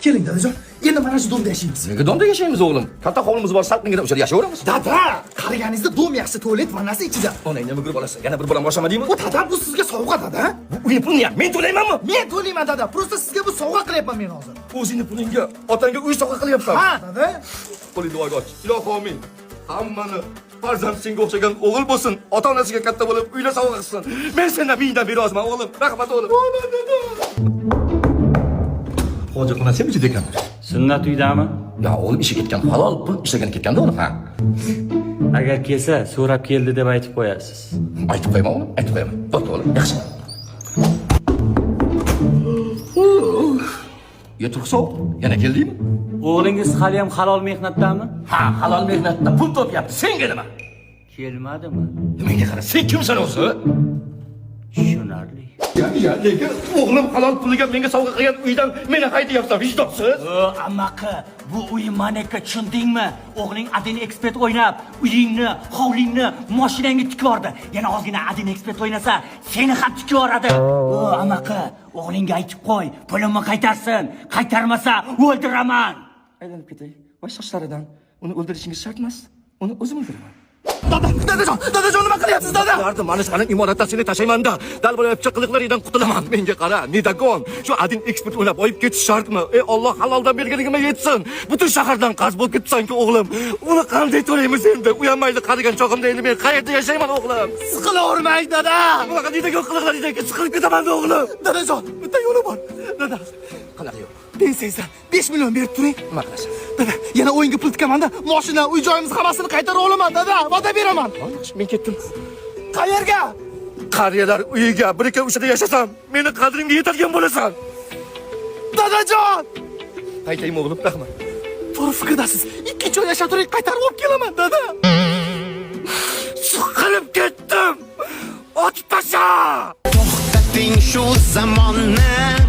Keling, dadajon, endi mana shu domda yashaymiz. Nega domda yashaymiz, o'g'lim? Katta hovlimiz bor, salqingina, o'sha yerda yashayveramiz. Dada, qaraganingizda dom yaxshi, tualet, vannasi ichida. Onang nima ko'rib olasa, yana bir bolam boshlamadingmi? Bu, dada, bu sizga sovg'a, dada. Bu uy pulini ham men to'laymanmi? Men to'layman, dada. Просто sizga bu sovg'a qilyapman men hozir. O'zingni pulingga otangga uy sovg'a qilyapsan. Ha, dada. Qo'lingni duoga och. Ilohi omin. Hammani farzand senga o'xshagan o'g'il bo'lsin, ota onasiga katta bo'lib uylar sovg'a qilsin. Men sendan mingdan beri roziman, o'g'lim. Rahmat, o'g'lim. Hojatxonasi ham ichida ekan. Sunnat uydami? Ya, o'g'lim ishga ketgan, halol pul ishlagani ketganda, o'g'lim, ha. Agar kelsa, so'rab keldi deb aytib qo'yasiz. Aytib qo'yaman, o'g'lim, aytib qo'yaman. Bo'pti, o'g'lim, yaxshi. Ya, Turqsoq, yana keldingmi? O'g'lingiz haliyam halol mehnatdami? Ha, halol mehnatda pul topyapti. Senga nima? Kelmadimi? Menga qara, sen kimsan o'zi? Tushunarli. Ya, ya, lekin o'g'lim halol puliga menga sovg'a qilgan uydan meni haydayapsan, vijdonsiz. O, amaki, bu uy maniki, tushundingmi? O'g'ling Adin Expert o'ynab, uyingni, hovlingni, mashinangni tikib yubordi. Yana ozgina Adin Expert o'ynasa, seni ham tikib yuboradi. O, amaki, o'g'lingga aytib qo'y, pulimni qaytarsin. Qaytarmasa, o'ldiraman. Aylanib ketay. Voy sochlaridan. Uni o'ldirishingiz shart emas. Uni o'zim o'ldiraman. Dada, dadajon, dadajon, nima qilyapsiz, dada? Dardim, mana sani imoratdan seni tashlayman-da. Dalboyabcha qiliqlaringdan qutulaman. Menga qara, недогон. Shu Adin Expert o'ynab oyib ketish shartmi? Ey Alloh, haloldan berganligimga yetsin. Butun shahardan qarz bo'lib ketibsan-ku, o'g'lim. Uni qanday to'laymiz endi? U ham mayli, qarigan chog'imda endi men qayerda yashayman, o'g'lim? Siqilavermang, dada. Bunaqa недогон qiliqlaringdan siqilib ketaman, o'g'lim. Dadajon, bitta yo'li bor. Dada, Qanaqa yo'l? pensiyangizdan 5 million berib turing. Nima qilasan? Dada, yana o'yinga pul tikaman-da, mashina, uy joyimiz hammasini qaytarib olaman, dada. Va'da beraman. Yaxshi, men ketdim. Qayerga? Qariyalar uyiga bir ikki o'shada yashasam, meni qadrimga yetadigan bo'lasan. Dadajon! Qaytaymi, o'g'lim, rahmat. To'g'ri fikrdasiz. Ikkinchi oy yashab turing, qaytarib olib kelaman, dada. Siqilib ketdim. Otib tasha! To'xtating shu zamonni.